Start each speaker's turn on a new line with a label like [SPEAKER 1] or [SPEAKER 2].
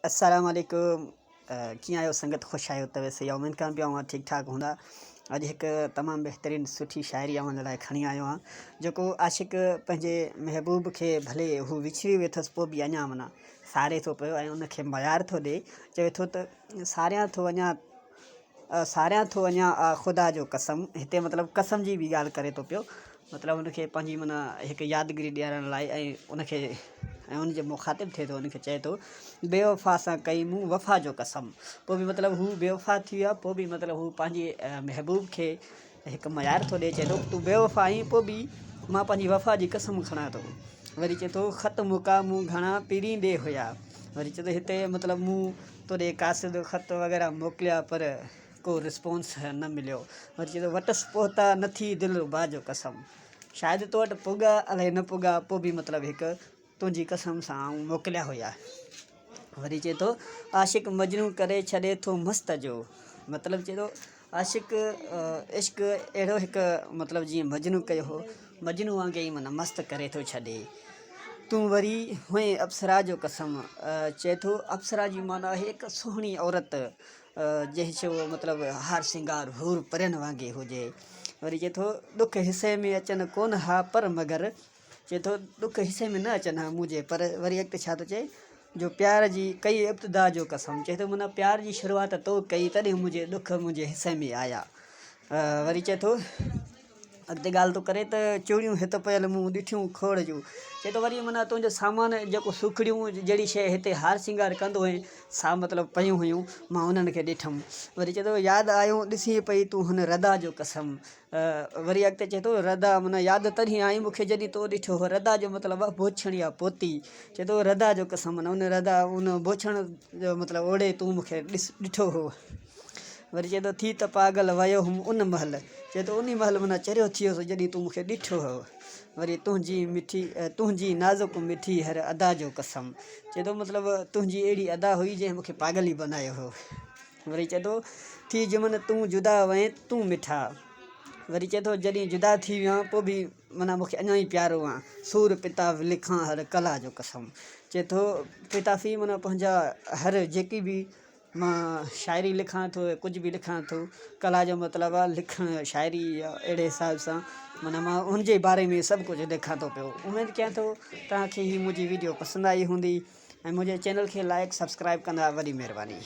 [SPEAKER 1] السلام عليڪم ڪيئن آهيو سنگت خوش آهيو ته ويسي اميد ڪيان پيو اوهان ٺيڪ ٺاڪ هوندا اڄ هڪ تمام بهترين سٺي شاعري اوهان جي لاء کڻي آيو آهيان جيڪو عاشق پنهنجي محبوب کي ڀلي هو وڇڙي ويو اٿس پوء به اڃا معنيٰ ساري ٿو پيو ۽ ان کي ميار ٿو ڏي چوي ٿو ته ساريان ٿو اڃا ساريان ٿو اڃا آ خدا جو قسم هتي مطلب قسم جي به ڳالهه ڪري ٿو پيو مطلب ان کي پنهنجي معنيٰ هڪ يادگيري ڏيارڻ لاء ۽ ان کي ۽ ان جي مخاطب ٿئي ٿو ان کي چئي ٿو بي وفا سان ڪئي مون وفا جو قسم پوء به مطلب هو بي وفا ٿي ويو آهي پوء به مطلب هو پنهنجي محبوب کي هڪ معيار ٿو ڏئي چئي ٿو تون بي وفا آهين پوء به مان پنهنجي وفا جي قسم کڻان ٿو وري چئي ٿو خط مڪا مون گهڻا پرين ڏي هيا وري چئي ٿو هتي مطلب مون توڏي قاصد خط وغيره موڪليا پر ڪو رسپانس نه مليو. وري چئي ٿو وٽس پهتا نه ٿي دلربا جو قسم. شايد تو وٽ پڳا الائي نه پڳا پوء به مطلب هڪ تنهنجي قسم سان آئون موڪليا هيا. وري چئي ٿو عاشق مجنون ڪري ڇڏي ٿو مست جو. مطلب چئي ٿو عاشق عشق اهڙو هڪ مطلب جيئن مجنون ڪيو هو مجنون وانگي ئي معنيٰ مست ڪري ٿو ڇڏي. تون وري هئين اپسرا جو قسم چئي ٿو اپسرا جي معنيٰ آهي هڪ سهڻي عورت جنهن جو مطلب هار سينگار حور پرين وانگي هجي. وري چئي ٿو ڏک حصي ۾ اچن ڪونه ها پر مگر چئي ٿو ڏک حصي ۾ نه اچن ها منهنجي پر وري اڳتي ڇا ٿو چئي جو پيار جي ڪئي ابتدا جو قسم چئي ٿو معنيٰ پيار جي شروعات تو ڪئي تڏهن منهنجي ڏک منهنجي حصي ۾ آيا وري چئي ٿو اڳتي ڳالهه ٿو ڪري ته چوڙيون هت پيل مون ڏٺيون کوڙ جون چئي ٿو وري معنيٰ تنهنجو سامان جيڪو سوکڙيون جهڙي شيء هتي هار سينگار ڪندو هئين سا مطلب پيون هيون مان انهن کي ڏٺم وري چئي ٿو ياد آيو ڏسين پئي تون هن ردا جو قسم وري اڳتي چئي ٿو ردا معنيٰ ياد تڏهن آئي مون کي جڏهن تو ڏٺو هو ردا جو مطلب آهي بوڇڻ يا پوتي چئي ٿو ردا جو قسم معنيٰ ان ردا ان بوڇڻ جو مطلب اوڙي تون مون کي ڏس ڏٺو هو وري چئي ٿو ٿي ته پاڳل ويو هوم ان مهل چئي ٿو انهي مهل معنيٰ چريو ٿي ويس جڏهن تون مون کي ڏٺو هو وري تنهنجي مٺي تنهنجي نازڪ مٺي هر ادا جو قسم چئي ٿو مطلب تنهنجي اهڙي ادا هئي جنهن مون کي پاڳل ئي بنايو هو. وري چئي ٿو، ٿي جمن تون جدا وئين تون مٺا. وري چئي ٿو، جڏهن جدا ٿي ويو آهيان پوء به معنيٰ مون کي اڃا ئي پيارو آن. سور پتافي لکان هر ڪلا جو قسم. چئي ٿو، پتافي معنيٰ پنهنجا هر جيڪي به مان شاعري لکان ٿو يا ڪجهه به لکان ٿو ڪلا جو مطلب آهي لکڻ شاعري يا اهڙي حساب سان معنيٰ مان ان جي باري ۾ سڀ ڪجهه لکان ٿو پيو. اميد ڪيان ٿو توهان کي هي منهنجي وڊيو پسند آئي هوندي. ۽ منهنجي چينل کي لائيڪ سبسڪرائيب ڪندا وڏي مهرباني.